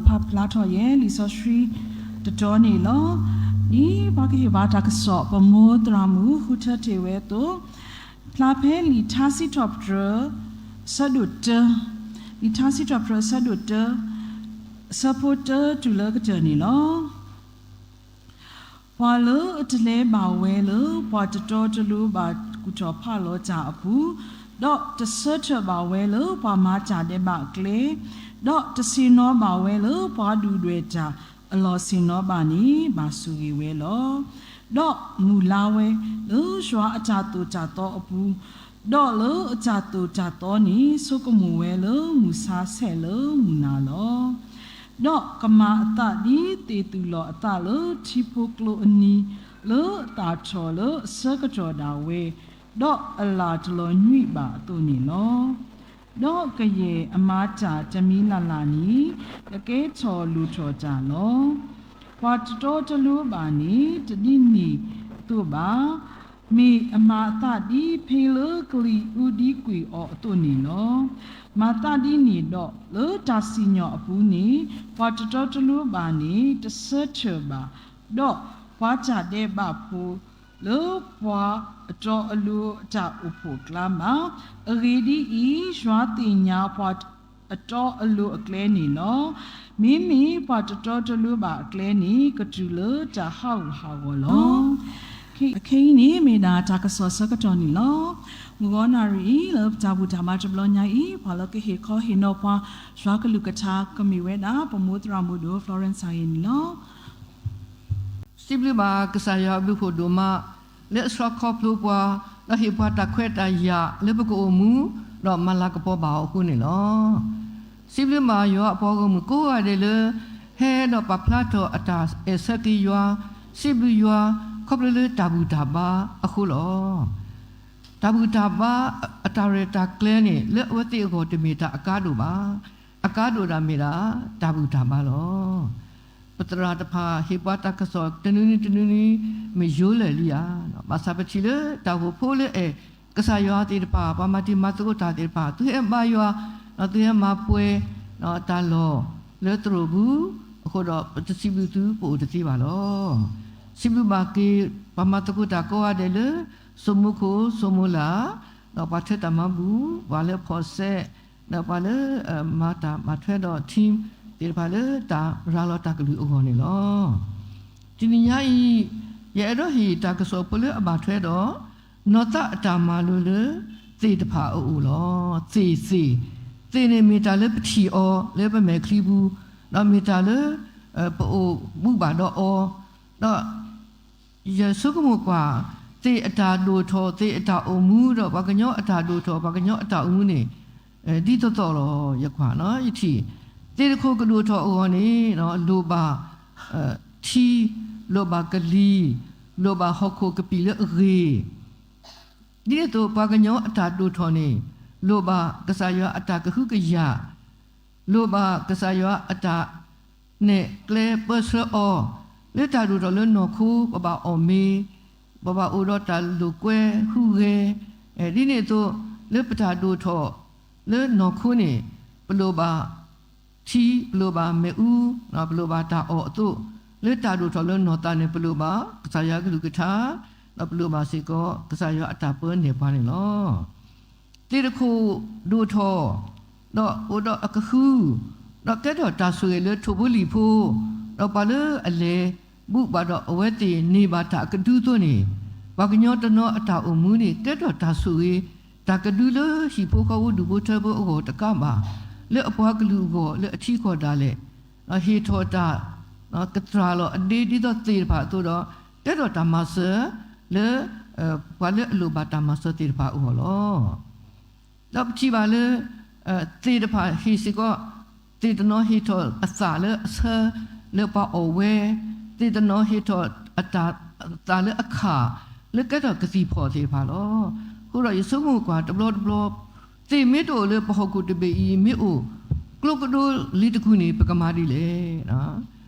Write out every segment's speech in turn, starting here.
ဖးဖျါထီၣ်ယဲလံာ်စီဆှံတတီၤန့ၣ်လီၤ. ဒ်ပှၤကဟ့ၣ်ပှၤတၢ်ကစီၣ် ပမိၢ်သရၣ်မုၣ် ဃုထၢတ့ၢ်ဝဲအသိး, ဖျါဖဲလံာ်ထါစံးထီၣ်ပတြၢၤ အဆၢဒိၣ်တၢ, လံာ်ထါစံးထီၣ်ပတြၢၤ အဆၢဒိၣ်တၢ, အဆၢဖိတၢတုၤလၢကတၢၢ်န့ၣ်လီၤ. ပှၤလၢအတလဲၤဘၣ်ဝဲလၢ ပှၤတတီတလိၤဘၣ်ကူၣ်ထီၣ်ဖးလီၤတၢ်အပူၤ, ဒီးတဆၢထၢၣ်ဘၣ်ဝဲလၢပှၤမၤတၢ်ဒဲးဘးအကျဲ, ဒီးတဆ့ၣ်နီၤဘၣ်ဝဲလၢပှၤဒုၣ်ဒွဲၣ်တၢ်အလီၢ်ဆ့ၣ်နီၤဘၣ်န့ၣ် ဘၣ်ဆိၣ်ဂ့ၤဝဲလီၤ. ဒီးမုၢ်လါဝဲလၢယွၤအတၢ်သိၣ်တၢ်သီအပူၤ, ဒီးလၢအတၢ်သိၣ်တၢ်သီန့ၣ် ဆိကမိၣ်ဝဲလၢမုၢ်ဆါဆဲးလၢမုၢ်နၤလီၤ. ဒီးကမၤအသးဒ်သ့ၣ်သူၣ်လီၤအသးလၢထံဖိကျိအနံၤ, လၢအသၣ်ထီၣ်လၢအဆၢကတီၢ်ဒၣ်ဝဲ, ဒီးအလၣ်တလီၤညွံးဘၣ်အသိးန့ၣ်လီၤ. ဒီးကယဲၢ်အမၤတၢ်တမံၤလၢ်လၢ်န့ၣ် ကကဲထီၣ်လိၣ်ထီၣ်တၢ်လီၤ. ပှၤတတီတလိၤဘၣ်န့ၣ် တဒ်န့ၣ်အသိးဘၣ်. မ့ၢ်အမၤအသးဒ်ဖ့လၢကလံၤအူဒံကွံာ်အီၤအသိးန့ၣ်လီၤ. မၤသးဒ်န့ၣ်ဒီး လၢတၢ်စံၣ်ညီၣ်အပူၤန့ၣ် ပှၤတတီတလိၤဘၣ်န့ၣ် တဆၢထၢၣ်ဘၣ်, ဒီးပှၤတၢ်ဒဲးဘးဖိ လၢပှၤအတီအလိၤအတၢ်အိၣ်ဖှိၣ်အကျါဘၣ်. အဂ့ၢ်ဒ်အံၤ, ယွၤသ့ၣ်ညါပှၤအတီအလိၤအကျဲန့ၣ်လီၤ. မ့မ့ၢ်ပှၤတတီတလိၤဘၣ်အကျဲန့ၣ် ကတုၤလၢတၢ်ဟးဂူာ်ဟးဂီၤလီၤ. အခဲအံၤန့ၣ်မ့ၢ်ဒၣ်တၢ်ကစီၣ်အဆၢကတီၢ်န့ၣ်လီၤ. မုၢ်ဂီၤနၣ်ရံၣ်အံၤ လၢပတၢ်ဘူၣ်တၢ်ဘါတဘျီညါအံၤ ပှၤလၢကဟ့ၣ်ခီဟ့ၣ်နီၤပှၤ ယွၤကလုၢ်ကထါကမ့ၢ်ဝဲဒၣ် ပမိၢ်သရၣ်မုၣ်ဒိၣ် Florence အဂ့ၢ်န့ၣ်လီၤ. စံးဘျုးဘၣ်ကစၢ်ယွၤအဘျုးဖှိၣ်ဒိၣ်မး လၢအဆှၢခီဖျိပှၤ ဒီးဟ့ၣ်ပှၤတၢ်ခွဲးတၢ်ယာ်လၢပကအိၣ်မူ ဒီးမၤလၤကပီၤဘၣ်အီၤအဃိန့ၣ်လီၤ. စံးဘျုးဘၣ်ယွၤအပှၤဂီၢ်မုၢ်ကိးဂၤဒဲးလၢ ဟဲဒီးပာ်ဖျါထီၣ်အတၢ်အဲၣ်ဆၢက့ၤယွၤ, စံးဘျုးယွၤ ခီဖျိလၢတၢ်ဘူၣ်တၢ်ဘါအဃိလီၤ. တၢ်ဘူၣ်တၢ်ဘါအတၢ်ရဲၣ်တၢ်ကျဲၤန့ၣ် လၢအဝဲသ့ၣ်အဂီၢ်တမ့ၢ်တၢ်အကါဒိၣ်ဘၣ်. အကါဒိၣ်ဒၣ်မ့ၢ်ဒၣ် တၢ်ဘူၣ်တၢ်ဘါလီၤ. ပသရၣ်တဖၣ်ဟ့ၣ်ပှၤတၢ်ကစီၣ်တနွံနွံတနွံနွံ မ့ၢ်ယိလၢာ်လံဧါ. ဘၣ်ဆၣ်ပထံၣ်လၢတၢ်အိၣ်ဖှိၣ်ဖိလၢအဲၣ်ကစၢ်ယွၤသ့ၣ်တဖၣ် ပှၤမၤတံၤမၤသကိးတၢ်သ့ၣ်တဖၣ် သုဟဲဘါယွၤ, သုဟဲမၤပှဲၤတၢ်လီၢ်လၢသရိာ်ပူၤ, အဃိဒီးပတစံးဘျုးသုပအိၣ်တသ့ဘၣ်လီၤ. စံးဘျုးဘၣ်က့ၤ ပှၤမၤသကိးတၢ်ကိးဂၤဒဲးလၢ စိမိခိၣ်စိမိလၢ်, ဒီးပှၤထၢတၢ်မၤဘူၣ်, ပှၤလၢဖီၣ်စဲး, ဒီးပှၤလၢ မၤတၢ်မၤထွဲဒီး team သ့ၣ်တဖၣ်လၢတၢ်ရၤလီၤတၢ်ကလုၢ်အဂီၢ်န့ၣ်လီၤ. တနံၤညါအံၤ ယအဲၣ်ဒိးဟ့ၣ်တၢ်ကစီၣ်ဖိလၢအဘၣ်ထွဲဒီး နီၢ်သးအတၢ်မၤလိာ်လၢသ့ၣ်တဖၣ်အအိၣ်လီၤ. သ့ၣ်, သ့ၣ်, သ့ၣ်န့ၣ်မ့ၢ်တၢ်လၢပထံၣ်အီၤလၢပမဲာ်ချံပူၤ, ဒီးမ့ၢ်တၢ်လၢ ပအိၣ်မူဘၣ်ဒီးအီၤ, ဒီး ယဆိကမိၣ်ကွၢ် သ့ၣ်အတၢ်ဒိၣ်ထီၣ် သ့ၣ်အတၢ်အိၣ်မူ ဒီးပှၤကညီအတၢ်ဒိၣ်ထီၣ် ပှၤကညီအတၢ်အိၣ်မူန့ၣ် ဒ်သိးသိးလီၤ. ယကွၢ် ယထံၣ် သ့ၣ်တခိၣ်ကဒိၣ်ထီၣ်အဂီၢ်န့ၣ် လိၣ်ဘၣ်ထံ, လိၣ်ဘၣ်ကလံၤ, လိၣ်ဘၣ်ဟီၣ်ခိၣ်ကပံာ်လၢအဂ့ၤ, ဒ်န့ၣ်အသိး ပှၤကညီအတၢ်ဒိၣ်ထီၣ်န့ၣ် လိၣ်ဘၣ်ကစၢ်ယွၤအတၢ်ကဟုကယာ်, လိၣ်ဘၣ်ကစၢ်ယွၤအတၢ်နဲၣ်ကျဲပၢဆှၢအီၤ, လၢတၢ်ဒိၣ်ထီၣ်လၢနီၢ်ခိ ပဘၣ်အီၣ်မ့ၤ, ပဘၣ်အိၣ်ဒီးတၢ်လိာ်ကွဲဟူးဂဲၤ, ဒ်န့ၣ်အသိး လၢပတၢ်ဒိၣ်ထီၣ်လၢနီၢ်ခိန့ၣ် ပလိၣ်ဘၣ်ထံ, ပလိၣ်ဘၣ်မ့ၣ်အူ, ပလိၣ်ဘၣ်တၢ်အီၣ်အသိး, လၢတၢ်ဒိၣ်ထီၣ်လၢနီၢ်သးန့ၣ် ပလိၣ်ဘၣ်ကစၢ်ယွၤအကလုၢ်ကထါ, ဒီးပလိၣ်ဘၣ်စ့ၢ်ကီး ကစၢ်ယွၤအတၢ်ပၢန့ၢ်ပှၤန့ၣ်လီၤ. သ့ၣ်တခိၣ်ဒိၣ်ထီၣ်, ဒီးအိၣ်ဒီးအကဃု, ဒီးကဲထီၣ်တၢ်ဆိၣ်ဂ့ၤလၢထိၣ်ဖိလံၣ်ဖိ, ဒီးပှၤလၢအလဲၤဘူၣ်ဘၣ်ဒီးအဝဲသ့ၣ်န့ၢ်ဘၣ်တၢ်အကဒုအသိးန့ၣ်, ပှၤကညီတနီၤအတၢ်အိၣ်မူန့ၣ် ကဲထီၣ်တၢ်ဆိၣ်ဂ့ၤ, တၢ်ကဒုလၢဟံၣ်ဖိဃီဖိဒူၣ်ဖိထၢဖိအဂီၢ်တကးဘၣ်, လၢအပှၤကလုာ်အဂီၢ်လၢအထံကီၢ်ဒၣ်လဲာ် ဟ့ၣ်ထီၣ်တၢ် ကတြၢ်လီၤအဒ့ဒ်သိးသ့ၣ်တဖၣ်အသိးဒီး ကဲထီၣ်တၢ်မၤစၢၤလၢ ပှၤလၢအလိၣ်ဘၣ်တၢ်မၤစၢၤသ့ၣ်တဖၣ်အဂီၢ်လီၤ. ဒီးပထံၣ်ဘၣ်လၢ သ့ၣ်တဖၣ်ဟ့ၣ်စ့ၢ်ကီး, သ့ၣ်တနီၤဟ့ၣ်ထီၣ်အသၣ်လၢအဆၢလၢပှၤအီၣ်ဝဲ, သ့ၣ်တနီၤဟ့ၣ်ထီၣ်အတၢ်သၣ်လၢအခၣ်လၢကဲထီၣ်ကသံၣ်ဖီၣ်သ့ၣ်တဖၣ်လီၤ. အဃိဒီးယဆိကမိၣ်ကွၢ်တဘျီတဘျီ သ့ၣ်မ့ၢ်တအိၣ်လၢပဟီၣ်ခိၣ်တဘ့ၣ်အံၤ မ့ၢ်အိၣ်ကျိကဒိလ့ၤတကူၣ်န့ၣ် ပကမၤဒ်လဲၣ်.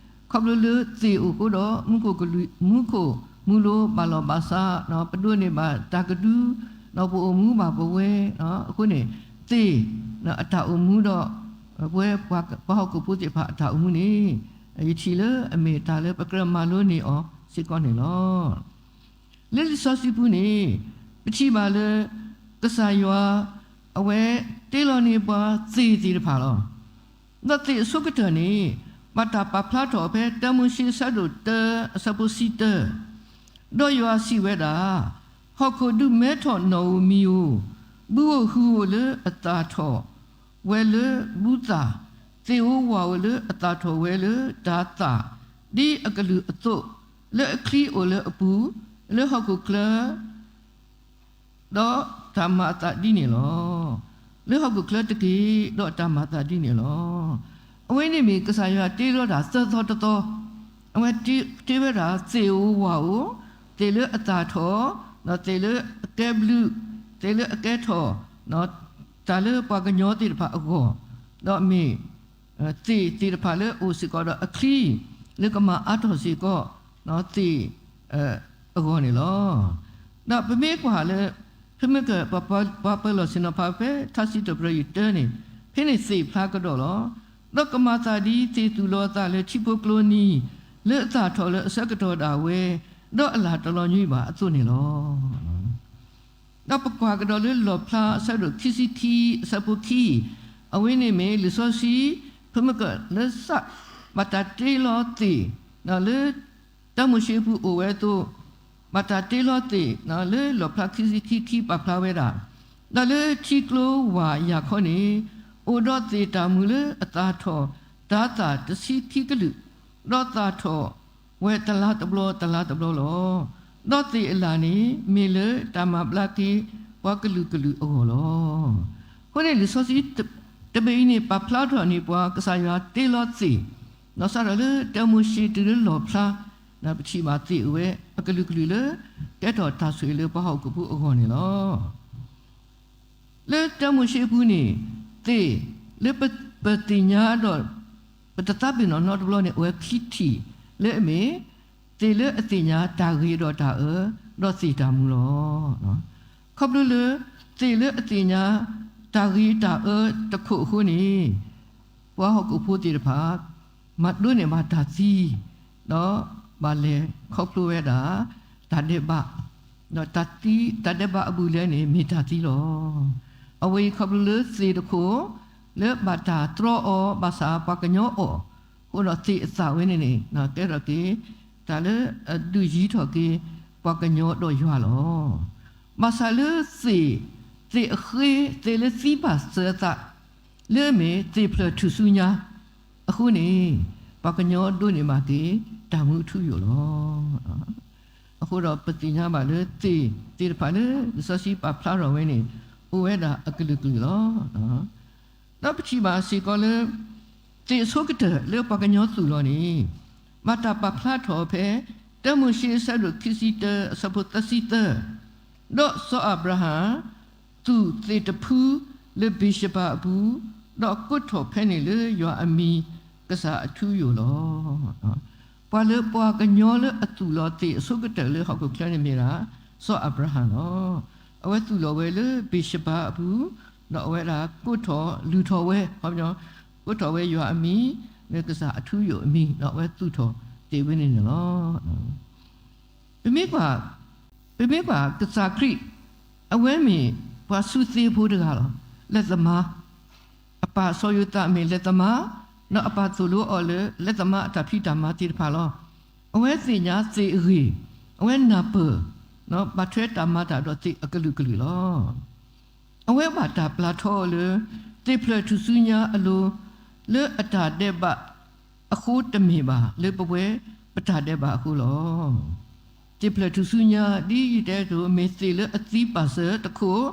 ခီဖျိလၢသ့ၣ်အိၣ်အဃိဒီး မူခိၣ်မူလိၤဘၣ်လီၢ်ဘၣ်စး, ပဒိးန့ၢ်ဘၣ်တၢ်ကဒု, ပအိၣ်မူဘၣ်ပဝဲ, အဃိန့ၣ် သ့ၣ်အတၢ်အိၣ်မူဒီး ပဝဲပှၤဟီၣ်ခိၣ်ဖိသ့ၣ်တဖၣ်အတၢ်အိၣ်မူန့ၣ် ယထံၣ်လၢအမ့ၢ်တၢ်လၢပကြၢးမၤလိန့ၢ်အီၤစ့ၢ်ကီးန့ၣ်လီၤ. လၢလံာ်စီဆှံပူၤန့ၣ် ပထံၣ်ဘၣ်လၢ ကစၢ်ယွၤ အဝဲတ့လီၤန့ၢ်ပှၤသ့ၣ်သ့ၣ်တဖၣ်လီၤ. ဒီးသ့ၣ်အဆိကတၢၢ်န့ၣ် ဘၣ်တၢ်ပာ်ဖျါထီၣ်ဖဲ တၢမိၤၡ့အဆၢဒိၣ်တၢ အဆၢဖိတဆံတၢ, ဒီးယွၤစံးဝဲဒၣ်, ဟီၣ်ခိၣ်ဒုးမဲထီၣ်နီၣ်ဧိၤမံၤဧိၤ, ဘုဧိၤဟုဧိၤလၢအသၣ်ထီၣ်ဝဲလၢဘူသၣ်, သ့ၣ်ဧိၤဝၣ်ဧိၤလၢအသၣ်ထီၣ်ဝဲလၢတၤသၣ်, ဒ်အကလုာ်အသိး, လၢအချံအိၣ်လၢအပူၤ, လၢဟီၣ်ခိၣ်ချၢ ဒီးတၢ်မၤအသးဒ်န့ၣ်လီၤ. လၢဟီၣ်ခိၣ်ချၢတက့ၢ်, ဒီးတၢ်မၤအသးဒ်န့ၣ်လီၤ. အဝဲန့ၣ်မ့ၢ်ကစၢ်ယွၤတ့လီၤတၢ်သၢသီတသီ, အဝဲတ့ဝဲဒၣ်သ့ၣ်ဧိၤဝၣ်ဧိၤ, သ့ၣ်လၢအသၣ်ထီၣ်, ဒီးသ့ၣ်လၢအကဲဘျုး, သ့ၣ်လၢအကဲထီၣ်, တၢ်လၢပှၤကညီသ့ၣ်တဖၣ်အဂီၢ်, ဒီးမ့ၢ် သ့ၣ်သ့ၣ်တဖၣ်လၢအအိၣ်စ့ၢ်ကီးဒီးအချံ, လၢကမၤအါထီၣ်စ့ၢ်ကီး သ့ၣ်အဂီၢ်န့ၣ်လီၤ. ဒီးပမ့ၢ်ကွၢ်လၢ ဖဲမ့ၢ်က ပှၤပၢၤလီၢ်ဆ့ၣ်နီၤဖးဖဲထါစံးထီၣ်ပတြၢၤယုၢ်တၢန့ၣ်, ဖဲန့ၣ်သ့ၣ်ဖျါကဒီးလီၤ. ဒီးကမၤသးဒ်သ့ၣ်သူၣ်လီၤအသးလၢထံဖိကျိနံၤ, လၢအသၣ်ထီၣ်လၢအဆၢကတီၢ်ဒၣ်ဝဲ, ဒီးအလၢ်တလီၤညွံးဘၣ်အသိးန့ၣ်လီၤ. ဒီးပကွၢ်ကဒီးလၢလီၣ်ဖျါအဆၢဒိၣ်ခံဆံခံအဆၢဖိခံ, အဝဲန့ၣ်မ့ၢ်လံာ်စီဆှံ ဖဲမ့ၢ်ကလၢစး ဘၣ်တၢ်တ့လီၤသ့ၣ် လၢတၢမိၤၡ့အပူၤအိၣ်ဝဲအသိး, ဘၣ်တၢ်တ့လီၤသ့ၣ် လၢလီၣ်ဖျါခံဆံခံခံပာ်ဖျါဝဲဒၣ်, ဒီးလၢထံကျိဝၢ်ယၢ်ခီန့ၣ်, အိၣ်ဒီးသ့ၣ်တၢ်မူလၢအသၣ်ထီၣ်တၤသၣ်တဆံခံကလုာ်, ဒီးသၣ်ထီၣ်ဝဲတလါတဘျီတလါတဘျီလီၤ. ဒီးသ့ၣ်အလၢ်န့ၣ် မ့ၢ်လၢတၢ်မၤဘျါက့ၤပှၤကလုာ်ကလုာ်အဂီၢ်လီၤ. အဃိန့ၣ်လံာ်စီဆှံ တဘ့ၣ်အံၤန့ၣ် ပာ်ဖျါထီၣ်န့ၢ်ပှၤကစၢ်ယွၤတ့လီၤသ့ၣ်, ဒီးစးထီၣ်လၢတၢမိၤၡ့တုၤလၢလီၣ်ဖျါ, ပထံၣ်ဘၣ်သ့ၣ်အိၣ်ဝဲအကလုာ်ကလုာ်လၢ ကဲထီၣ်တၢ်ဆိၣ်ဂ့ၤလၢပှၤဟီၣ်ခိၣ်ဖိအဂီၢ်န့ၣ်လီၤ. လၢတၢမိၤၡ့အပူၤန့ၣ်, သ့ၣ်လၢပသ့ၣ်ညါဒီး ပတသးပ့ၤနီၣ်နီတဘျီန့ၣ် အိၣ်ဝဲခံထံၣ်လၢအမ့ၢ်, သ့ၣ်လၢအသ့ၣ်ညါတၢ်ဂ့ၤဒီးတၢ်အၢ, ဒီးသ့ၣ်တၢ်မူလီၤ. ခီဖျိလၢ သ့ၣ်လၢအသ့ၣ်ညါတၢ်ဂ့ၤတၢ်အၢတခိၣ်အဃိန့ၣ်, ပှၤဟီၣ်ခိၣ်ဖိသ့ၣ်တဖၣ် မၤဒိးန့ၢ်ဘၣ်တၢ်သံ, ဒီးဘၣ်လဲၤခီဖျိဝဲဒၣ် တၢ်ဒဲးဘး, ဒီးတၢ်သံ တၢ်ဒဲးဘးအဘူးအလဲန့ၣ် မ့ၢ်တၢ်သံလီၤ. အဝဲအံၤခီဖျိလၢသ့ၣ်တခိၣ် လၢဘၣ်တၢ်တြီအီၤ ဘၣ်ဆၣ်ပှၤကညီအီၣ်, အဃိဒီးသ့ၣ်အသၣ်ဝဲန့ၣ်န့ၣ် ကဲထီၣ်က့ၤ တၢ်လၢအဒုးယံၤထီၣ်က့ၤ ပှၤကညီဒီးယွၤလီၤ. ဘၣ်ဆၣ်လၢသ့ၣ်, သ့ၣ်အဃ့, သ့ၣ်လၢသံဘၣ်စၢၤအသး လၢအမ့ၢ်သ့ၣ်ဖျၢၣ်ထူၣ်စုညါအဃိန့ၣ်, ပှၤကညီဒိးန့ၢ်ဘၣ်က့ၤ တၢ်မူအထူအယိာ်လီၤ. အဃိဒီးပသ့ၣ်ညါဘၣ်လၢသ့ၣ်သ့ၣ်တဖၣ်လၢ လံာ်စီဆှံပာ်ဖျါထီၣ်ဝဲန့ၣ် အိၣ်ဝဲဒၣ်အကလုာ်ကလုာ်လီၤ. ဒီးပထံၣ်ဘၣ်စ့ၢ်ကီးလၢ သ့ၣ်အဆိကတၢၢ်လၢပှၤကညီသူၣ်လီၤန့ၣ်, ဘၣ်တၢ်ပာ်ဖျါထီၣ်ဖဲ တၢမိၤၡ့အဆၢဒိၣ်ခံဆံတၢ အဆၢဖိသၢဆံသၢ, ဒီးစီၤအၤဘြၤဟၣ် သူၣ်သ့ၣ်တဖုလၢဘ့ၤၡဘၤအပူၤ, ဒီးကိးထီၣ်ဖဲန့ၣ်လၢယွၤအမံၤ ကစၢ်အထူအယိာ်လီၤ. ပှၤလၢပှၤကညီလၢအသူၣ်လီၤသ့ၣ်အဆိကတၢၢ်လၢဟီၣ်ခိၣ်ချၢန့ၣ်မ့ၢ်ဒၣ် စီၤအၤဘြၤဟၣ်လီၤ. အဝဲသူၣ်လီၤဝဲလၢဘ့ၤၡဘၤအပူၤ, ဒီးအဝဲဒၣ်ကိးထီၣ်လုၢ်ထီၣ်ဝဲ, ကိးထီၣ်ဝဲယွၤအမံၤ, လၢကစၢ်အထူအယိာ်အမံၤ, ဒီးအဝဲသူၣ်ထီၣ်သ့ၣ်ဝဲန့ၣ်န့ၣ်လီၤ. ပမ့ၢ်ကွၢ်, ပမ့ၢ်ကွၢ်ကစၢ်ခရံာ်, အဝဲမ့ၢ်ပှၤစူၢ်သ့ဖိတဂၤလီၤ. လက်သမား, အပၢ်စီၤယိၤသးမ့ၢ်လက်သမား, ဒီးအပၢ်သိၣ်လိအီၤလၢလက်သမားအတၢ်ဖံးတၢ်မၤသ့ၣ်တဖၣ်လီၤ. အဝဲသ့ၣ်ညါသ့ၣ်အဂ့ၢ်, အဝဲနၢ်ပၢၢ်, ဘၣ်ထွဲတၢ်မၤတၢ်ဒီးသ့ၣ်အကလုာ်ကလုာ်လီၤ. အဝဲဘၣ်တၢ်ပျၢ်ထီအီၤလၢ သ့ၣ်ဖျၢၣ်ထူၣ်စုညါအလိၤ, လၢအတၢ်ဒဲးဘးအဃိတမ့ၢ်ဘၣ်, လၢပဝဲပတၢ်ဒဲးဘးအဃိလီၤ. သ့ၣ်ဖျၢၣ်ထူၣ်စုညါ ဒ်ယတဲအသိး မ့ၢ်သ့ၣ်လၢအသံပာ်စၢၤတခိၣ်,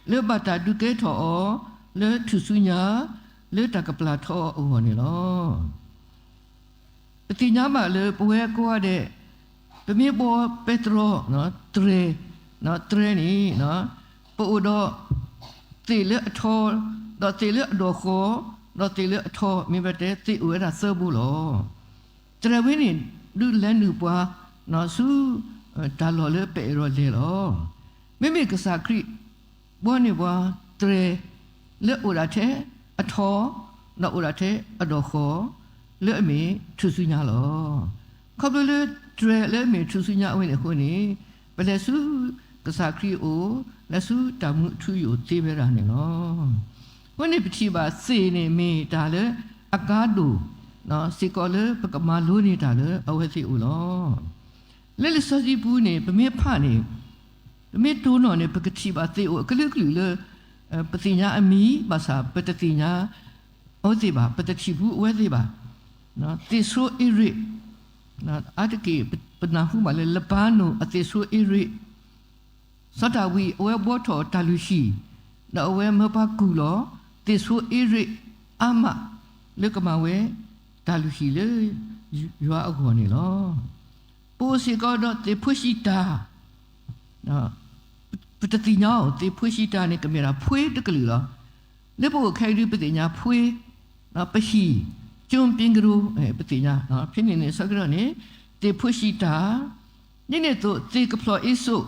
လၢဘၣ်တၢ်ဒုးကဲထီၣ်အီၤ လၢထူၣ်စုညါ, လၢတၢ်ကပျၢ်ထီအီၤအဂီၢ်န့ၣ်လီၤ. ပသ့ၣ်ညါဘၣ်လၢပဝဲကိးဂၤဒဲး, ပမ့ၢ်ဘှီပဲတြီ, တြဲၤ, တြဲၤန့ၣ်, ပအိၣ်ဒီး သ့ၣ်လၢအထီ, ဒီးသ့ၣ်လၢအဒိၣ်ဃီ, ဒီးသ့ၣ်လၢအထီ, မ့ၢ်ပတဲသ့ၣ်အိၣ်ဝဲဒၣ်သၢဘိလီၤ. တြဲၤဝဲန့ၣ် ဒုးလဲၤနုာ်ပှၤ ဆူ တၢ်လီၢ်လၢပအဲၣ်ဒိးလဲၤလီၤ. မ့မ့ၢ်ကစၢ်ခရံာ် ဘှီန့ၢ်ပှၤ တြဲၤ လၢအိၣ်ဒၣ်ထဲအထီ, ဒီးအိၣ်ဒၣ်ထဲအဒီၣ်ဃီလၢအမ့ၢ်ထူၣ်စုညါလီၤ. ခီဖျိလၢတြဲၤလၢအမ့ၢ်ထူၣ်စုညါအဝဲန့ၣ်အဃိန့ၣ်, ပလဲၤဆူကစၢ်ခရံာ်အအိၣ်, လဲၤဆူတၢ်မူအထူအယိာ်သ့ဝဲဒၣ်န့ၣ်လီၤ. အဃိန့ၣ်ပထံၣ်ဘၣ်သ့ၣ်န့ၣ်မ့ၢ်တၢ်လၢအကါဒိၣ် စ့ၢ်ကီးလၢပကမၤလိန့ၢ်တၢ်လၢအဝဲသ့ၣ်အအိၣ်လီၤ. လၢလံာ်စီဆှံပူၤန့ၣ် ပမ့ၢ်ဖးန့ၣ်, ပမ့ၢ်တိၢ်နီၣ်န့ၣ် ပကထံၣ်ဘၣ်သ့ၣ်အိၣ်အကလုာ်ကလုာ်လၢ ပသ့ၣ်ညါအမံၤ ဘၣ်ဆၣ်ပတသ့ၣ်ညါအဝဲသ့ၣ်ဘၣ်, ပတထံၣ်ဘူးအဝဲသ့ၣ်ဘၣ်. သ့ၣ်ဆိအ့ရ့း, အါတက့ၢ်ပနၢ်ဟူဘၣ်လၢ လပၤနိၣ်အသ့ၣ်ဆိအ့ရ့း, စီၤဒၤဝံးအဝဲဘှီထီၣ်တၢ်လုၢ်ဟံၣ်, ဒီးအဝဲမၢပှၤကူၣ်လီၤ သ့ၣ်ဆိအ့ရ့းအါမး လၢကမၤဝဲတၢ်လုၢ်ဟံၣ်လၢယွၤအဂီၢ်န့ၣ်လီၤ. ပအိၣ်စ့ၢ်ကီးဒီးသ့ၣ်ဖိၣ်ဃံတၢ် ပတသ့ၣ်ညါအီၤ သ့ၣ်ဖိၣ်ဃံတၢ်န့ၣ် ကမ့ၢ်ဒၣ်ဖှ့တကလုာ်လီၤ. လၢပအိၣ်ခဲအံၤဒုး ပသ့ၣ်ညါဖှ့, ပဟံၣ်, ကၠိပ့ကရူ, ပသ့ၣ်ညါ, ဖဲန့ၣ်န့ၣ် ဆၢကတီၢ်န့ၣ် သ့ၣ်ဖိၣ်ဃံတၢ်, ဒ်န့ၣ်အသိး သ့ၣ်ကဖျီၣ်အ့စိာ်,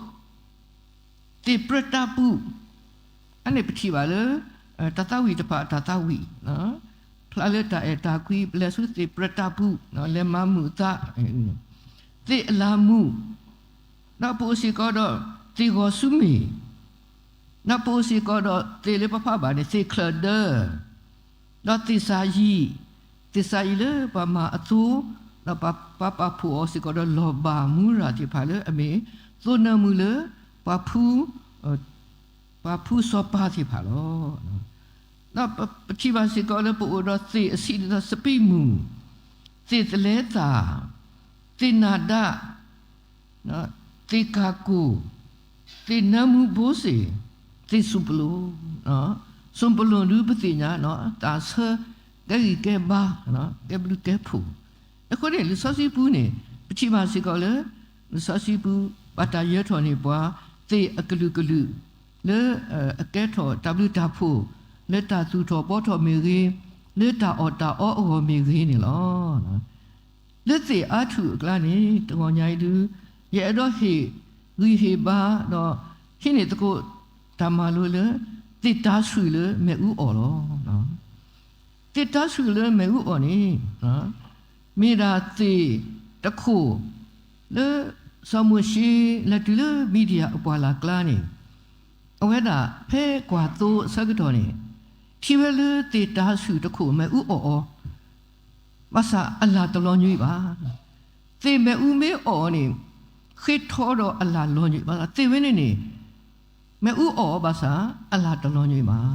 သ့ၣ်ပြၢတၢ်ပူၤ, အန့ၣ်ပထံၣ်ဘၣ်လၢ တၢ်သးဝံၣ်တဖၣ်အတၢ်သးဝံၣ်, ဖျါလၢတၢ်အဲၣ်တၢ်ကွံ ပလဲၤဆူသ့ၣ်ပြၢတၢ်ပူၤ လဲၤမၤမုာ်အသး, သ့ၣ်အလၤမူး, ဒီးပအိၣ်စ့ၢ်ကီးဒီးသ့ၣ်ဂီၤဆူမဲာ်, ဒီးပအိၣ်စ့ၢ်ကီးဒီးသ့ၣ်လၢပဖးဘၣ်န့ၣ် သ့ၣ်ချၢၣ်ဒၢ, ဒီးသ့ၣ်စၤယံး, သ့ၣ်စၤယံးလၢပှၤမၤအသိ, ဒီးပှၤပာ်ဖှိၣ်အီၤစ့ၢ်ကီးဒီးလီၤဘၣ်မူရၤသ့ၣ်တဖၣ်လၢအမ့ၢ် သိနၢမူလၢ ပှၤဖူ ပှၤဖူစီၤပၤသ့ၣ်တဖၣ်လီၤ. ဒီးပထံၣ်ဘၣ်စ့ၢ်ကီးလၢပအိၣ်ဒီးသ့ၣ်အဆံးဒ်သိး စပံးမုၢ်, သ့ၣ်သလဲသၣ်, သ့ၣ်နၤဒၣ်, သ့ၣ်ကၢ်ကိၢ်, သ့ၣ်နၢမူဘိစ့ၣ်, သ့ၣ်စူၣ်ပလိၣ်, စူၣ်ပလိၣ်ဒုးပသ့ၣ်ညါ တၢ်ဆၢကဲဂံၢ်ကဲဘါ, ကဲဘျုးကဲဖှိၣ်, အဃိန့ၣ် လံာ်စီဆှံပူၤန့ၣ် ပထံၣ်ဘၣ်စ့ၢ်ကီးလၢ လံာ်စီဆှံပူၤ ဘၣ်တၢ်ယၢၤထီၣ်န့ၢ်ပှၤ သ့ၣ်အကလုာ်ကလုာ် လၢအကဲထီၣ်တၢ်ဘျုးတၢ်ဖှိၣ် လၢတၢ်သူၣ်ထီၣ်ဘှီထီၣ်မ့ၢ်ဂ့ၤ, လၢတၢ်အီၣ်တၢ်အီအဂီၢ်မ့ၢ်ဂ့ၤန့ၣ်လီၤ. လၢသ့ၣ်အါထူၣ်အကျါန့ၣ် တဂီၤညါအံၤဒုး ယအဲၣ်ဒိးဟ့ၣ်ဂံၢ်ဟ့ၣ်ဘါ ဒီးဟံးန့ၢ်သကိးတၢ်မၤလိလၢ သ့ၣ်တၤဆှုၣ်လၢမ့ၣ်အူအီၣ်လီၤ. သ့ၣ်တၤဆှုၣ်လၢမ့ၣ်အူအီၣ်န့ၣ် မ့ၢ်ဒၣ်သ့ၣ်တခိၣ်လၢ စီၤမိၤၡ့လဲၤတုၤလၢမံၤဒယၣ်အပှၢ်လၢ်ကျါန့ၣ် အဝဲဒၣ်ဖဲကွၢ်သိအဆၢကတီၢ်န့ၣ် ထံၣ်ဝဲလၢသ့ၣ်တၤဆှုၣ်တခိၣ်မ့ၣ်အူအီၣ်အီၤ ဘၣ်ဆၣ်အလၢ်တလီၤညွံးဘၣ်. သ့ၣ်မ့ၣ်အူမ့ၢ်အီၣ်အီၤန့ၣ် ဃ့ထီဒီးအလၢ်လီၤညွံးဘၣ်. သ့ၣ်ဝဲန့ၣ်န့ၣ် မ့ၣ်အူအီၣ်အီၤဘၣ်ဆၣ် အလၢ်တလီၤညွံးဘၣ်.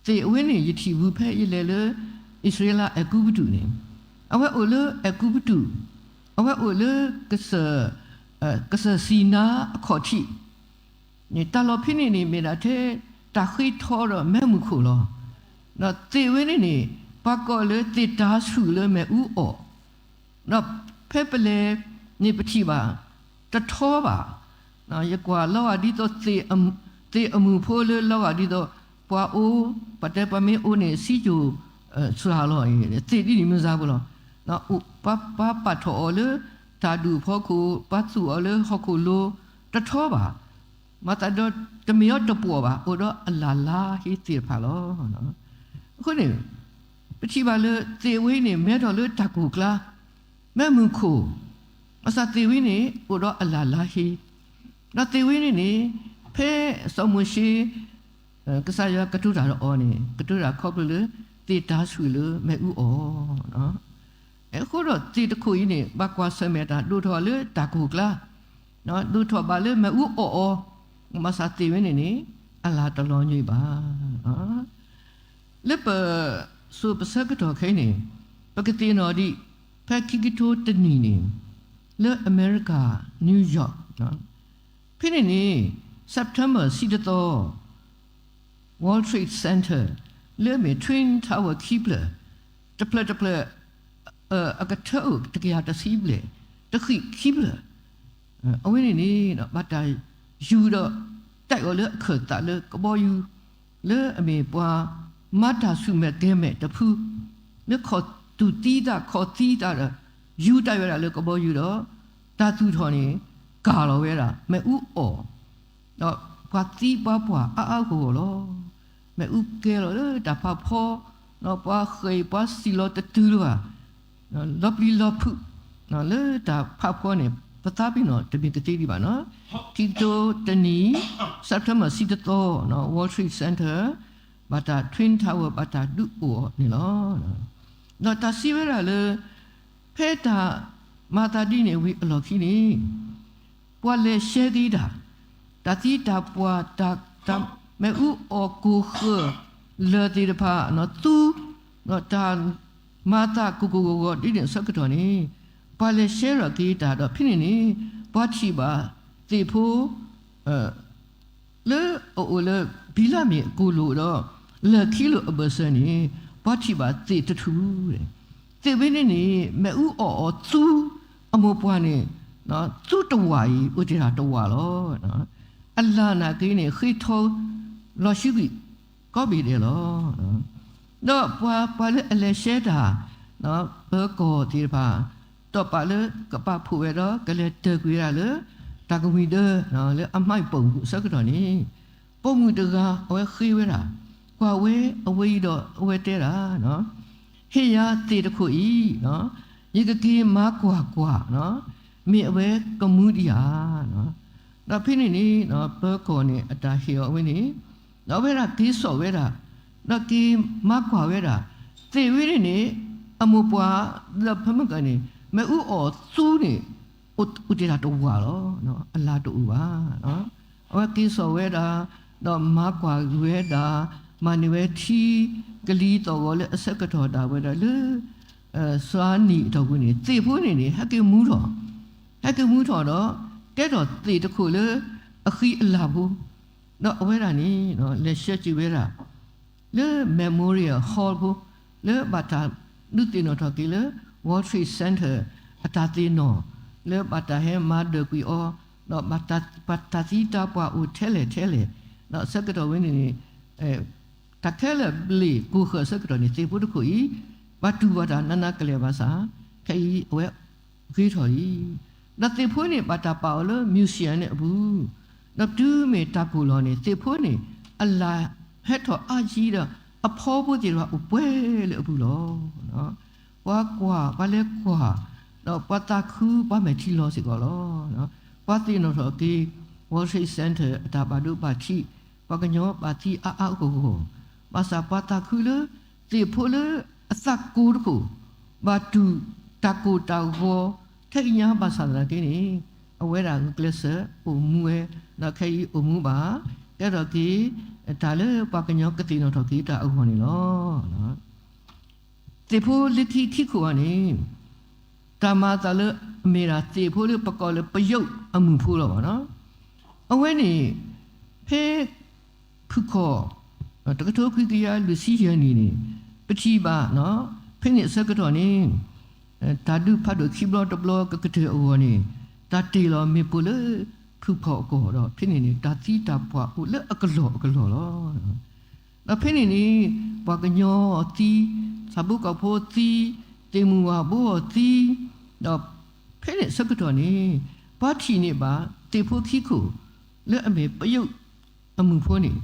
သ့ၣ်အဝဲန့ၣ် ယထံၣ်ဘူးဖဲယလဲၤလၢ အံၣ်စရ့လးအဲၤကူပတူးန့ၣ် အဝဲအိၣ်လၢအဲၤကူပတူး, အဝဲအိၣ်လၢ ကစၢၢ်စံနါအခီၣ်ထံး န့ၣ် တၢ်လီၢ်ဖဲန့ၣ်န့ၣ် မ့ၢ်ဒၣ်ထဲတၢ်ဃ့ထီဒီးမ့ၣ်အူမူခိၣ်လီၤ. ဒီးသ့ၣ်ဝဲန့ၣ်န့ၣ် ပှၤကိးလၢသ့ၣ်တၤဆှုၣ်လၢမ့ၣ်အူအီၣ်, ဒီးဖဲပလဲၤန့ၣ်ပထံၣ်ဘၣ် တထီဘၣ်. ယကွၢ်လီၤဂာ်ဒ်သိး သ့ၣ်အမုၢ်ဖိလၢလီၤဂာ်ဒ်သိး ပှၤအိၣ် ပှၤတဲပှၤမ့ၢ်အိၣ်န့ၣ် စံကၠိၣ်စှၤလီၤအံၤ သ့ၣ်ဒ်န့ၣ်မ့ၢ်စ့ၢ်ကီးလီၤ. ပှၤပာ်ထီၣ်အီၤလၢတၢ်ဒူၣ်အဖီခိၣ်, ပှၤသူၣ်အီၤလၢဟီၣ်ခိၣ်လိၤ, တထီဘၣ်. မၤသးဒီးတမ့ၢ်အီၤတပှီၢ်ဘၣ်, အိၣ်ဒီးအလၢ်လါဟ့သ့ၣ်တဖၣ်လီၤ. အဃိန့ၣ် ပထံၣ်ဘၣ်လၢသ့ၣ်ဝဲန့ၣ် မဲထီၣ်လၢတၢ်ကိၢ်ကျါ, မ့ၣ်အူမူခိၣ်, ဘၣ်ဆၣ်သ့ၣ်ဝဲန့ၣ် အိၣ်ဒီးအလၢ်လါဟ့, ဒီးသ့ၣ်ဝဲန့ၣ်န့ၣ် ဖဲစီၤမိၤၡ့ ကစၢ်ယွၤကတိၤတၢ်ဒီးအီၤန့ၣ် ကတိၤတၢ်ခီဖျိလၢ သ့ၣ်တၤဆှုၣ်လၢမ့ၣ်အူအီၣ် အဃိဒီးသ့ၣ်တခိၣ်အံၤန့ၣ် ဘၣ်ကွၢ်ဆၢၣ်မဲာ်တၢ်ဒိၣ်ထီၣ်လၢတၢ်ကိၢ်ကျါ, ဒိၣ်ထီၣ်ဘၣ်လၢမ့ၣ်အူအီၣ်အီၤ, ဘၣ်ဆၣ်သ့ၣ်ဝဲန့ၣ်န့ၣ် အလၢ်တလီၤညွံးဘၣ်. လၢပစိၤပဆၢကတီၢ်ခဲအံၤန့ၣ် ပကသ့ၣ်နီၣ်ဒံး ဖဲခံကထိတနံၣ်န့ၣ် လၢအမဲရကၤ New York ဖဲန့ၣ်န့ၣ် September ဆံတသီ World Trade Center လၢအမ့ၢ် Twin Tower ခံဖျၢၣ်, တဖျၢၣ်တဖျၢၣ် အကထၢအိၣ်တကယၤတဆံဘျဲၣ်, တဃံးခံဖျၢၣ်, အဝဲန့ၣ်န့ၣ် ဘၣ်တၢ်ယူၤဒီး တၢ်အီၤလၢအခၢၣ်သးလၢကဘီယူၤ လၢအမ့ၢ်ပှၤမၤတၢ်ဆူၣ်မဲာ်ကဲၤမဲာ်တဖု လၢခီၣ်သူၣ်သံသးခီၣ်သံသးဒီး ယူၤတၢ်ဝဲဒၣ်လၢကဘီယူၤဒီး တၢ်သူၣ်ထီၣ်န့ၣ် ကၢ်လီၤဝဲဒၣ် မ့ၣ်အူအီၣ်, ဒီးပှၤသံပှၤပှၢ်အါအါဂီၢ်ဂီၢ်လီၤ. မ့ၣ်အူကဲလီၤလၢတၢ်ဖးဖီ ပှၤဃဲၤအံၤ ပှၤစံၣ်လီၤတတုၤလၢၤဘၣ်, လီၤပျံၤလီၤဖုး လၢတၢ်ဖးဖီန့ၣ် ပသးပ့ၤနီၣ်တမ့ၢ်ကသ့ဒံးဘၣ်နီၤ. ထံကတိၤတနံၤ September ဆံတသီ World Trade Center ဘၣ်တၢ် Twin Tower ဘၣ်တၢ်ဒုးအိၣ်အီၤန့ၣ်လီၤ. ဒီးတၢ်စံးဝဲဒၣ်လၢ ဖဲတၢ်မၤသးဒ်န့ၣ်ဝံၤအလီၢ်ခံန့ၣ် ပှၤလဲၤရှဲသ့တၢ်, တၢ်သံတၢ်ပှၢ် တၢ် တၢ်မ့ၣ်အူအီၣ်ကိၢ်ဃၢၤလၢာ်သ့ၣ်တဖၣ် သူ ဒီးတၢ်မၤသးကိၢ်ကိၢ်ဂီၤဂီၤဒ်န့ၣ်အဆၢကတီၢ်န့ၣ် ပှၤလဲၤရှဲထီၣ်က့ၤတၢ်ဒီးဖဲန့ၣ်န့ၣ် ပှၤထံၣ်ဘၣ်သ့ၣ်ဖိ လၢအအိၣ်လၢ ဘံလၣ်မ့ၣ်အကိၢ်လိာ်ဒီး လၢာ်ခံလိာ်အဘၢၣ်စၢၤန့ၣ် ပှၤထံၣ်ဘၣ်သ့ၣ်တထူၣ်, သ့ၣ်ဝဲန့ၣ်န့ၣ် မ့ၣ်အူအီၣ်အီၤသူအမိၢ်ပှၢ်န့ၣ် သူတဝာ်အံၤ အိၣ်တ့ၢ်တၢ်တဝာ်လီၤ. အလၢ်နာ်က့န့ၣ် ဃ့ထီလီၤဆှုကွံာ် ကိးဘ့ၣ်ဒဲးလီၤ. ဒီးပှၤ ပှၤလၢအလဲၤရှဲတၢ် ပၢၤကီၢ်သ့ၣ်တဖၣ် တီၢ်ပာ်လၢကပာ်ဖှိၣ်ဝဲဒီး ကလဲၤတၢၢ်ကွံာ်ဝဲဒၣ်လၢ တၢ်ကမှံၤဒၢ လၢအမါပိာ်မုၣ်အဆၢကတီၢ်န့ၣ် ပိာ်မုၣ်တဂၤအဝဲဃ့ဝဲဒၣ် ကွၢ်ဝဲအဝဲအံၤဒီးအဝဲတဲဒၣ် ဟ့ၣ်ယၤသ့ၣ်တခိၣ်အံၤ ယကက့ၤမၤကွၢ်ကွၢ် မ့ၢ်အဝဲကမူဒံးဧါ. ဒီးဖဲန့ၣ်န့ၣ် ပၢၤကီၢ်န့ၣ် အတၢ်ဟ့ၣ်အီၤဝဲန့ၣ် ဒီးအဝဲဒၣ်က့ၤစိာ်ဝဲဒၣ် ဒီးက့ၤမၤကွၢ်ဝဲဒၣ် သ့ၣ်ဝဲန့ၣ်န့ၣ် အမိၢ်ပှၢ် ဒီးဖဲမုၢ်ကန့ၣ် မ့ၣ်အူအီၣ်သူန့ၣ် အိၣ်တ့ၢ်တၢ်တဝာ်လီၤ. အလၢ်တအိၣ်ဘၣ်. အဝဲက့ၤစိာ်ဝဲဒၣ် ဒီးမၤကွၢ်ဝဲဒၣ် မၤန့ၢ်ဝဲထံကလံၤသီၣ်ဂီၤလၢအဆၢကတီၢ်ဒၣ်ဝဲဒၣ်လၢ စှၤနံၣ်အတီၢ်ပူၤန့ၣ် သ့ၣ်ဖိန့ၣ်န့ၣ် ဟဲက့ၤမူထီၣ် ဟဲက့ၤမူထီၣ်ဒီး ကဲထီၣ်သ့ၣ်တခိၣ်လၢအဃံအလၤဖိ ဒီးအဝဲဒၣ်န့ၣ် လဲၤဆှၢက့ၤဝဲဒၣ် လၢ Memorial Hall ဖိ လၢဘၣ်တၢ်ဒုးသ့ၣ်နီၣ်ထီၣ်က့ၤလၢ World Trade Center အတၢ်သ့ၣ်နီၣ် လၢဘၣ်တၢ်ဟဲမၤဒၢၣ်ကွံာ်အီၤ ဒီးဘၣ်တၢ်သံတၢ်ပှၢ်အိၣ်ထဲလဲၣ်ထဲလဲၣ် ဒီးအဆၢကတီၢ်ဝဲန့ၣ်န့ၣ် တၢ်ခဲလၢာ်ဘျ့ၣ်ကိၢ်ဃၢၤအဆၢကတီၢ်န့ၣ် သ့ၣ်ဖိတခိၣ်အံၤ ဘၣ်တူၢ်ဘၣ်တၢ်နးနးကလဲာ်ဘၣ်ဆၣ် ခဲအံၤအဝဲဂ့ၤထီၣ်လံ. ဒီးသ့ၣ်ဖိန့ၣ် ဘၣ်တၢ်ပာ်အီၤလၢ museum န့ၣ်အပူၤ ဒီးတုၤမ့ၢ်တၢ်ကိၢ်လီၤန့ၣ် သ့ၣ်ဖိန့ၣ် အလၢ်ဟဲထီၣ်အါကံဒီး အဖီဖိသ့ၣ်တဖၣ်အိၣ်ပှဲၤလၢအပူၤလီၤ. ပှၤကွၢ် ပှၤလဲၤကွၢ် ဒီးပှၤသးခု ပှၤမဲာ်ထံလီၤစ့ၢ်ကီးလီၤ. ပှၤသ့ၣ်နီၣ်ထီၣ်က့ၤ World Trade Center အတၢ်ဘၣ်ဒိဘၣ်ထံး ပှၤကညီဘၣ်သံအါအါဂီၢ်ဂီၢ် ဘၣ်ဆၣ်ပှၤသးခုလၢ သ့ၣ်ဖိလၢအသးကိၢ်တခိၣ် ဘၣ်တူၢ်တၢ်ကိၢ်တၢ်ဂီၤ ထဲအံၤညါဘၣ်ဆၣ်သနာ်က့န့ၣ် အဝဲဒၣ်ဂုာ်ကျဲးစၢးအိၣ်မူဝဲ ဒီးခဲအံၤအိၣ်မူဘၣ် ကဲထီၣ်က့ၤ တၢ်လၢပှၤကညီကသ့ၣ်နီၣ်ထီၣ်က့ၤတၢ်အဂီၢ်န့ၣ်လီၤ. သ့ၣ်ဖိလၢခံခံခိၣ်အံၤန့ၣ် တၢ်မၤအသးလၢအမ့ၢ်ဒၣ်သ့ၣ်ဖိလၢပကိးလၢပယုၢ်အမုၢ်ဖိလီၤဘၣ်နီၤ. အဝဲန့ၣ် ဖဲ ဖုၣ်ခီၣ် တကထိခွံကယၤလွံၢ်ဆံယဲၢ်နံၣ်န့ၣ် ပထံၣ်ဘၣ် ဖဲန့ၣ်အဆၢကတီၢ်န့ၣ် တၢ်ဒုးဖးဒိၣ်ခံဘျီတဘျီကကတၢၢ်အဂီၢ်န့ၣ် တၢ်တ့ၢ်လီၤမ့ၣ်ပိၢ်လၢဖုၣ်ခီၣ်အကီၢ်ဒီး ဖဲန့ၣ်န့ၣ် တၢ်သံတၢ်ပှၢ်အိၣ်လၢအကလီၢ်အကလီၢ်လီၤ. ဒီးဖဲန့ၣ်န့ၣ် ပှၤကညီအီၤသံ, ဆၣ်ဖိကီၢ်ဖိအီၤသံ, သ့ၣ်မုၣ်ဝၣ်ဘိအီၤသံ, ဒီးဖဲန့ၣ်အဆၢကတီၢ်န့ၣ် ပှၤထံၣ်န့ၢ်ဘၣ်သ့ၣ်ဖိခံခိၣ် လၢအမ့ၢ်ပယုၢ်အမုၢ်ဖိန့ၣ်,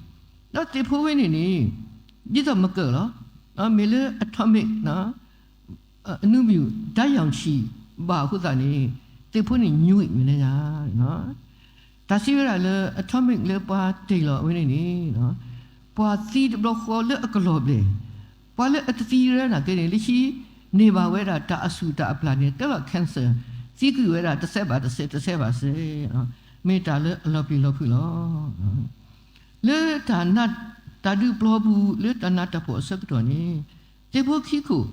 ဒီးသ့ၣ်ဖိဝဲန့ၣ်န့ၣ် ဒ်သိးမကၢၢ်လီၤ. မ့ၢ်လၢ atomic အနူမူၣ် ဓာတ်ရောင်ခြည်ဘၣ်အဃိသတးန့ၣ် သ့ၣ်ဖိန့ၣ်ညွံးမဲာ်ညါ တၢ်စံးဝဲဒၣ်လၢ atomic လၢပှၤတ့ၢ်လီၤဝဲန့ၣ်န့ၣ် ပှၤသံတဘျီဃီလၢအကလီၢ်ဘျဲၣ်, ပှၤလၢအတသံဝဲနာ်က့န့ၣ် လၢခံန့ၢ်ဘၣ်ဝဲဒၣ်တၢ်အဆူၣ်တၢ်အပျၢ်န့ၣ် ကဲလီၤ cancer, သံကွံာ်ဝဲဒၣ်တစဲးဘၣ်တစဲး တစဲးဘၣ်တစဲး, မ့ၢ်တၢ်လၢအလီၤပျံၤလီၤဖုးလီၤ. လၢတၢ်နး တၢ်ဒုးပျီပူၤ လၢတၢ်နးတၢ်ဖှီၣ်အဆၢကတီၢ်န့ၣ် သ့ၣ်ဖိခံခိၣ်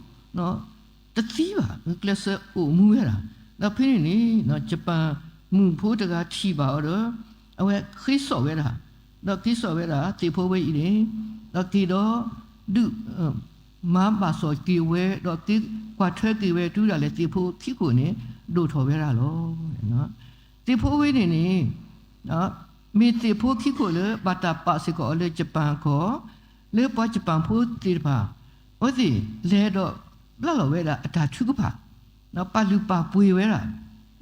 တသံဘၣ် ကျဲးစၢးအိၣ်မူဝဲဒၣ်, ဒီးဖဲန့ၣ်န့ၣ် ယပၣ်မုၣ်ဖိတဂၤထံၣ်ဘၣ်အီၤဒီး အဝဲဃ့စိာ်ဝဲဒၣ်, ဒီးဃ့စိာ်ဝဲဒၣ်သ့ၣ်ဖိဝဲအံၤန့ၣ် ဒီးက့ၤဒီး ဒုး မၤဘၣ်စီၣ်က့ၤဝဲ ဒီးက့ၤကွၢ်ထွဲက့ၤဝဲ တုၤဒၣ်လဲာ်သ့ၣ်ဖိခံခိၣ်န့ၣ် ဒိၣ်ထီၣ်ဝဲဒၣ်လီၤ. သ့ၣ်ဖိဝဲန့ၣ်န့ၣ် မ့ၢ်သ့ၣ်ဖိခံခိၣ်လၢဘၣ်တၢ်ပာ်စ့ၢ်ကီးအီၤလၢယပၣ်ကီၢ်, လၢပှၤယပၣ်ဖိသ့ၣ်တဖၣ် အဝဲသ့ၣ်လဲၤဒီးဘျၣ်လီၤဝဲဒၣ်အတၢ်ထုကဖၣ်, ဒီးပာ်လုၢ်ပာ်ပှ့ၤဝဲဒၣ်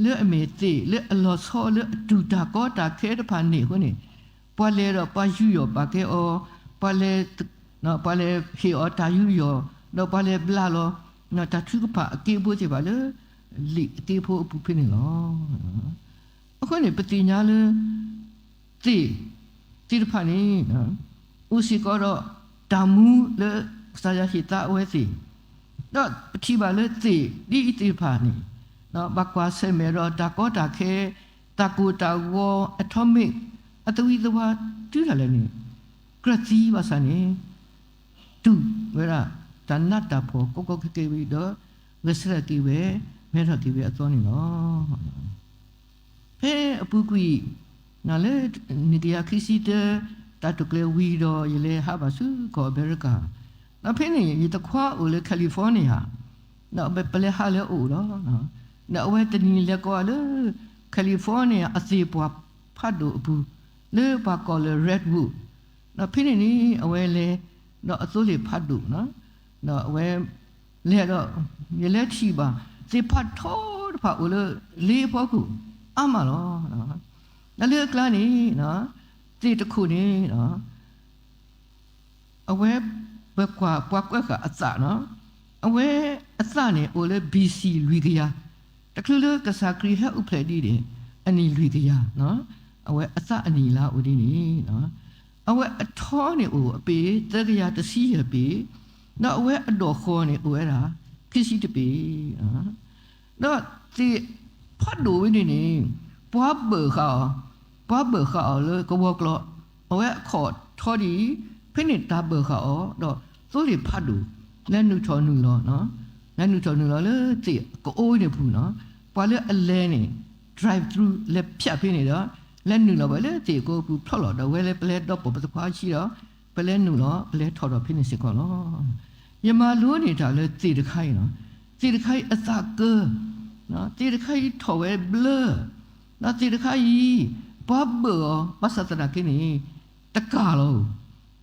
လၢအမ့ၢ်သ့ၣ်လၢအလီၤဆီလၢအတူၢ်တၢ်ကီတၢ်ခဲတဖၣ်န့ၣ်အဃိန့ၣ် ပှၤလဲၤဒီးပှၤယူးယီၣ်ပာ်ကဲအီၤ, ပှၤလဲၤ ပှၤလဲၤဟ့ၣ်အီၤတၢ်ယူးယီၣ် ဒီးပှၤလဲၤဘျးလီၤ တၢ်ထုကဖၣ်အက့ဖိသ့ၣ်တဖၣ်လၢ လံာ်အက့ဖိအပူၤဖဲန့ၣ်လီၤ. အဃိန့ၣ် ပသ့ၣ်ညါလၢ သ့ၣ်သ့ၣ်တဖၣ်န့ၣ် အိၣ်စ့ၢ်ကီးဒီးတၢ်မူလၢကစၢ်ယွၤဟ့ၣ်သါအဝဲသ့ၣ်, ဒီးပထံၣ်ဘၣ်လၢသ့ၣ်ဒ်အံၤသ့ၣ်တဖၣ်န့ၣ် ဘၣ်ကွၢ်ဆၢၣ်မဲာ်ဒီးတၢ်ကီတၢ်ခဲ, တၢ်ကိၢ်တၢ်ဂီၤ, atomic အသဝံသဝါတုၤဒၣ်လဲာ်န့ၣ် ကြၢးသံဘၣ်ဆၣ်န့ၣ် တူၢ်ဝဲဒၣ် တၢ်နးတၢ်ဖှီၣ်ကီကီခဲခဲဝံၤဒီး ဂဲၤဆၢထၢၣ်က့ၤဝဲ မဲထီၣ်က့ၤဝဲအသီန့ၣ်လီၤ. ဖဲအပူၤကွံာ် လၢနံၣ်ကယၤခံဆံတၢ တၢ်တိာ်ကျဲၤဝံၤဒီး ယလဲၤဟးဘၣ်ဆူကီၢ်အမဲရကၤ, ဒီးဖဲန့ၣ် ယတခွါအိၣ်လၢ California, ဒီးပလဲၤဟးလၢအအိၣ်လီၤ. ဒီးအဝဲတနံၤလဲၤကိးအီၤလၢ California အသ့ၣ်ပှၢ်ဖးဒိၣ်အပူၤ လၢပှၤကိးလၢ Redwood, ဒီးဖဲန့ၣ်န့ၣ် အဝဲလဲၤ ဒီးအသိလ့ၣ်ဖးဒိၣ် ဒီးအဝဲ လဲၤဒီး ယလဲၤထံၣ်ဘၣ် သ့ၣ်ဖးထီတဖၣ်အိၣ်လၢ လ့အဖီခိၣ် အါမးလီၤ. ဒီးလၢအကျါန့ၣ် သ့ၣ်တခိၣ်န့ၣ် အဝဲ ပကွၢ်ပှၤကွဲးဃာ်အသး, အဝဲအသးန့ၣ်အိၣ်လၢ B C လွံၢ်ကယၤ, တချုးလၢကစၢ်ခရံာ်ဟဲအိၣ်ဖျဲၣ်ဒ်န့ၣ် အနံၣ်လွံၢ်ကယၤ, အဝဲအသးအနံၣ်လါအိၣ်ဒ်န့ၣ် အဝဲအထီန့ၣ်အိၣ်အပ့ၤ သၢကယၤတဆံယဲၢ်ပ့ၤ, ဒီးအဝဲအဒီၣ်ဃီၤန့ၣ်အိၣ်ဝဲဒၣ် ခံဆံတပ့ၤ ဒီးသ့ၣ်ဖးဒိၣ်ဝဲန့ၣ်န့ၣ် ပှၤဘၢၣ်ဃာ်အီၤ, ပှၤဘၢၣ်ဃာ်အီၤလၢကဝီၤကျီၤ, အဝဲအခီၣ်ထီဒ်အံၤ, ဖဲန့ၣ်တၢ်ဘၢၣ်ဃာ်အီၤ ဒီးသိလ့ၣ်ဖးဒိၣ် လဲၤနုာ်ထီၣ်နုာ်လီၤ, လဲၤနုာ်ထီၣ်နုာ်လီၤလၢသ့ၣ်ကအိၣ်န့ၣ်ပူၤနီၤ, ပှၤလၢအလဲၤန့ၣ် drive through လဲၤဖၠးဖဲန့ၣ်ဒီး လဲၤနုာ်လီၤဝဲလၢသ့ၣ်ကအိၣ်ပူၤဖျိလီၤ, ဒီးဝဲလၢပလဲၤဒီးပိာ်ပသခွါဆံဒီး ပလဲၤနုာ်လီၤ ပလဲၤထီၣ်ဒီးဖဲန့ၣ်စ့ၢ်ကီးလီၤ. ယမၤလိန့ၢ်တၢ်လၢသ့ၣ်တခါအံၤလီၤ. သ့ၣ်တခါအံၤအသးကၢ, သ့ၣ်တခါအံၤထီၣ်ဝဲဘျၢ, ဒီးသ့ၣ်တခါအံၤ ပှၤဘၢၣ်အီၤ ဘၣ်ဆၣ်သနာ်က့န့ၣ် တကၢ်လီၤဧိ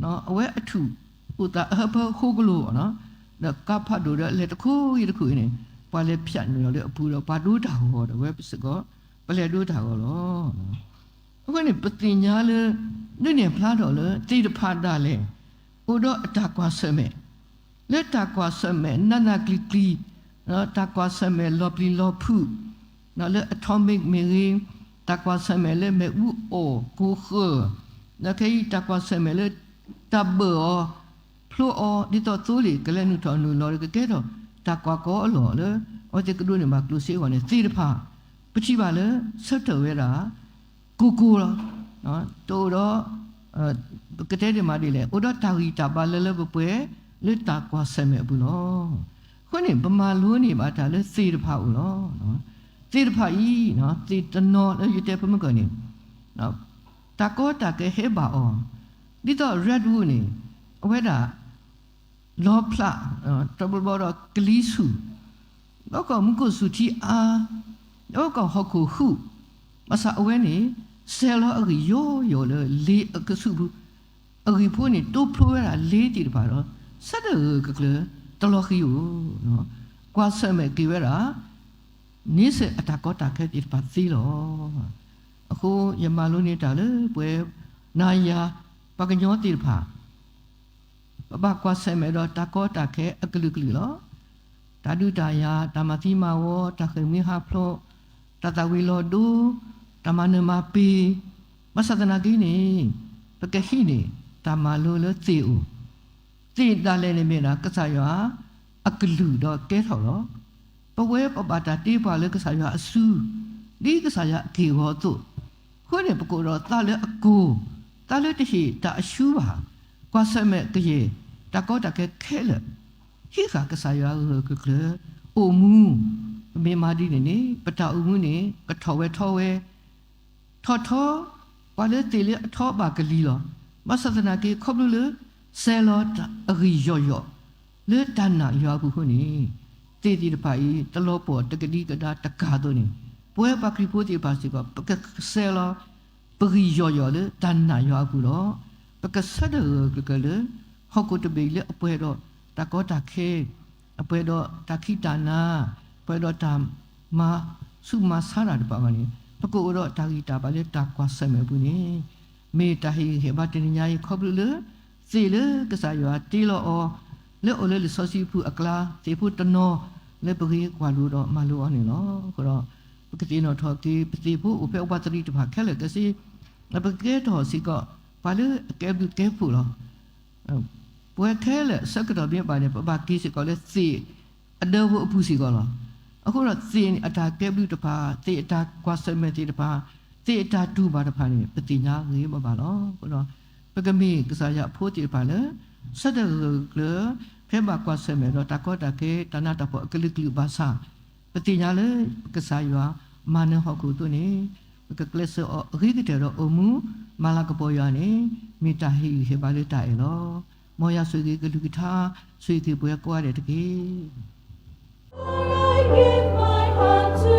ၤ, အဝဲအထူၣ်အိၣ်သးအဟၢဖၢဟိကလိာ်အီၤ, ဒီးကါဖးဒိၣ်ဒီးလဲၤတခိၣ်ဂ့ၤတခိၣ်ဂ့ၤန့ၣ် ပှၤလဲၤဖၠးနုာ်လီၤလၢအပူၤဒီး ပှၤဒိတၢ်ဂီၤဒီးဝဲပစ့ၢ်ကီး ပလဲၤဒိတၢ်ဂီၤလီၤ. အဃိန့ၣ် ပသ့ၣ်ညါလၢ ဒုးနဲၣ်ဖျါထီၣ်လၢသ့ၣ်တဖၣ်ဒၣ်လဲာ် အိၣ်ဒီးအတၢ်ကွၢ်ဆၢၣ်မဲာ်, လၢတၢ်ကွၢ်ဆၢၣ်မဲာ်နးနးကျံၤကျံၤ, တၢ်ကွၢ်ဆၢၣ်မဲာ်လီၤပျံၤလီၤဖုး, လၢ atomic မ့ၢ်ဂ့ၤ, တၢ်ကွၢ်ဆၢၣ်မဲာ်လၢမ့ၣ်အူအီၣ်ကိၢ်ဃၢၤ, ဒီးခဲအံၤတၢ်ကွၢ်ဆၢၣ်မဲာ်လၢ တၢ်ဘၢၣ်အီၤ ဖျိအီၤ ဒ်သိးသိလ့ၣ်ကလဲၤနုာ်ထီၣ်နုာ်လီၤဒီးကကဲထီၣ် တၢ်ကွၢ်ကီအလီၢ်လၢ အဝဲသ့ၣ်ကဒိးန့ၢ်ဘၣ်ကျိၣ်စ့အဂီၢ်န့ၣ် သ့ၣ်တဖၣ် ပထံၣ်ဘၣ်လၢ ဆၢထၢၣ်ဝဲဒၣ် ကိၢ်ကိၢ်လီၤ. တအိၣ်ဒီး ပကတဲဒ်မးဒ်လဲၣ် အိၣ်ဒီးတၢ်ဂံၢ်တၢ်ဘါလၢလၢပှဲၤပှဲၤ လၢတၢ်ကွၢ်ဆၢၣ်မဲာ်အပူၤလီၤ. အဃိန့ၣ် ပမၤလိန့ၢ်ဘၣ်တၢ်လၢသ့ၣ်တဖၣ်အအိၣ်လီၤ. သ့ၣ်တဖၣ်အံၤ သ့ၣ်တနီၤလၢယတဲဖဲမုၢ်ကၢၢ်န့ၣ် တၢ်ကီတၢ်ခဲဟဲဘၣ်အီၤ, ဒ်သိး redwood န့ၣ် အဝဲဒၣ် လီဖျး တဘျီဘျီဒီးကလံၤဆူၣ်, ဒီးကီၢ်မူခိၣ်စူၤထံအါ, ဒီးကီၢ်ဟီၣ်ခိၣ်ဟူး, ဘၣ်ဆၣ်အဝဲန့ၣ် စဲးလီၤအဂံၢ်ယိယိလၢလ့အကဆူးပူၤ, အဂံၢ်ဖိန့ၣ် တိဖျိဝဲဒၣ်လ့သ့ၣ်တဖၣ်ဒီး ဆၢထၢၣ်ဂၢၢ်ဂၢၢ်ကျၢၤကျၢၤ တလီၤဃံၤဧိၤ, ကွၢ်ဆၢၣ်မဲာ်က့ၤဝဲဒၣ် န့ဆၢၣ်အတၢ်ကီတၢ်ခဲသ့ၣ်တဖၣ်သ့လီၤ. အဃိ ယမၤလိန့ၢ်တၢ်လၢပှဲၤ နၤယၤ ပှၤကညီသ့ၣ်တဖၣ် ပဘၣ်ကွၢ်ဆၢၣ်မဲာ်ဒီးတၢ်ကီတၢ်ခဲအကလုာ်ကလုာ်လီၤ. တၢ်ဒုးတၢ်ယၤ, တၢ်မၤသံမၤဝီ, တၢ်ဃ့ၢ်မှံဟးဖျိး, တၢ်သၣ်ဝံၤလီၤဒိ, တၢ်မၤနၢၤမၤပ့ၤ, ဘၣ်ဆၣ်သနာ်က့န့ၣ် ပကဟံးန့ၢ်တၢ်မၤလိလၢသ့ၣ်အိၣ်, သ့ၣ်ဒၣ်လဲာ်န့ၣ်မ့ၢ်ဒၣ်ကစၢ်ယွၤအကလုၢ်ဒီးကဲထီၣ်လီၤ. ပဝဲပဘၣ်တၢ်တ့ပှၤလၢကစၢ်ယွၤအစု, ဒ်ကစၢ်ယွၤအက့ၢ်အဂီၤအသိး, အဃိန့ၣ် ပကအိၣ်ဒီးသးလၢအကိၢ်, သးလၢတဟ့ၣ်တၢ်အဆူဘၣ်, ကွၢ်ဆၢၣ်မဲာ်ကယဲၢ် တၢ်ကီတၢ်ခဲခဲလၢာ်, ဟံးဃာ်ကစၢ်ယွၤဂၢၢ်ဂၢၢ်ကျၢၤကျၢၤ, အိၣ်မူ, ပမ့ၢ်မၤဒ်န့ၣ်န့ၣ် ပတၢ်အိၣ်မူန့ၣ် ကထီၣ်ဝဲထီဝဲ ထီၣ်ထီ, ပှၤလၢသ့ၣ်လၢအထီဘၣ်ကလံၤလီၤ. ဘၣ်ဆၣ်သနာ်က့ ခီဖျိလၢ စဲးလီၤအဂံၢ်ယိာ်ယိာ် လၢတၢ်နာ်ယွၤအပူၤအဃိန့ၣ်, သ့ၣ်သ့ၣ်တဖၣ်အံၤ တလီၤပှီၢ်တကဒံကဒါတကးအသိးန့ၣ်, ပဝဲပှၤခရံာ်ဖိသ့ၣ်တဖၣ်စ့ၢ်ကီး ပကစဲးလီၤ ပဂံၢ်ယိာ်ယိာ်လၢတၢ်နာ်ယွၤအပူၤလီၤ. ပကဆၢထၢၣ်ဂၢၢ်ဂၢၢ်ကျၢၤကျၢၤလၢ ဟီၣ်ခိၣ်တဘ့ၣ်အံၤလၢအပှဲၤဒီးတၢ်ကီတၢ်ခဲ, အပှဲၤဒီးတၢ်ခံးတၢ်နၤ, ပှဲၤဒီးတၢ်မၤဆူးမၤဆါတၢ်တဖၣ်အဂီၢ်န့ၣ်, ပကအိၣ်ဒီးတၢ်ဂံၢ်တၢ်ဘါလၢတၢ်ကွၢ်ဆၢၣ်မဲာ်အပူၤန့ၣ်, မ့ၢ်တၢ်ဟ့ၣ်ဂံၢ်ဟ့ၣ်ဘါတနံၤညါအံၤ ခီဖျိလၢ သ့ၣ်လၢကစၢ်ယွၤတ့လီၤအီၤ လၢအအိၣ်လၢလံာ်စီဆှံအပူၤအကျါ သ့ၣ်ဖိတနီၤလၢပဂ့ၤကွၢ်လိဒီးမၤလိအီၤန့ၣ်လီၤ. အဃိဒီး ပကသ့ၣ်နီၣ်ထီၣ်က့ၤ ပသ့ၣ်ဖိအိၣ်ဖဲအဝးတရံးတဖၣ်ခဲလၢာ်ခဲဆ့, ပကကဲထီၣ်စ့ၢ်ကီး ပှၤလၢအကဲဘျုးကဲဖှိၣ်လီၤ. ပဝဲခဲလၢာ်အဆၢကတီၢ်မ့ၢ်ဘၣ်န့ၣ် ပဘၣ်က့ၤစ့ၢ်ကီးလၢသ့ၣ်အဒၢဖိအပူၤစ့ၢ်ကီးလီၤ. အဃိဒီးသ့ၣ်အတၢ်ကဲဘျုးတဖၣ်, သ့ၣ်အတၢ်ကွၢ်ဆၢၣ်မဲာ်သ့ၣ်တဖၣ်, သ့ၣ်အတၢ်တူၢ်ဘၣ်တဖၣ်န့ၣ် ပသ့ၣ်ညါဂ့ၤဘၣ်ဘၣ်လီၤ. အဃိဒီး ပကမ့ၢ်ကစၢ်ယွၤအဖိသ့ၣ်တဖၣ်လၢ ဆၢထၢၣ်ဂၢၢ်ကျၢၤ ဖဲဘၣ်ကွၢ်ဆၢၣ်မဲာ်ဒီးတၢ်ကီတၢ်ခဲ တၢ်နးတၢ်ဖှီၣ်အကလုာ်ကလုာ်ဘၣ်ဆၣ်, ပသ့ၣ်ညါလၢကစၢ်ယွၤမၤနၢၤဟီၣ်ခိၣ်အသိးန့ၣ် ပကကျဲးစၢးအီၤအဂ့ၤကတၢၢ်ဒီးအိၣ်မူ မၤလၤကပီၤယွၤန့ၣ် မ့ၢ်တၢ်ဟ့ၣ်ဂံၢ်ဟ့ၣ်ဘါလၢတၢ်အဲၣ်လီၤ. မ်ယွၤဆိၣ်ဂ့ၤကလုၢ်ကထါ, ဆိၣ်ဂ့ၤက့ၤပဝဲကိးဂၤဒဲးတက့ၢ်.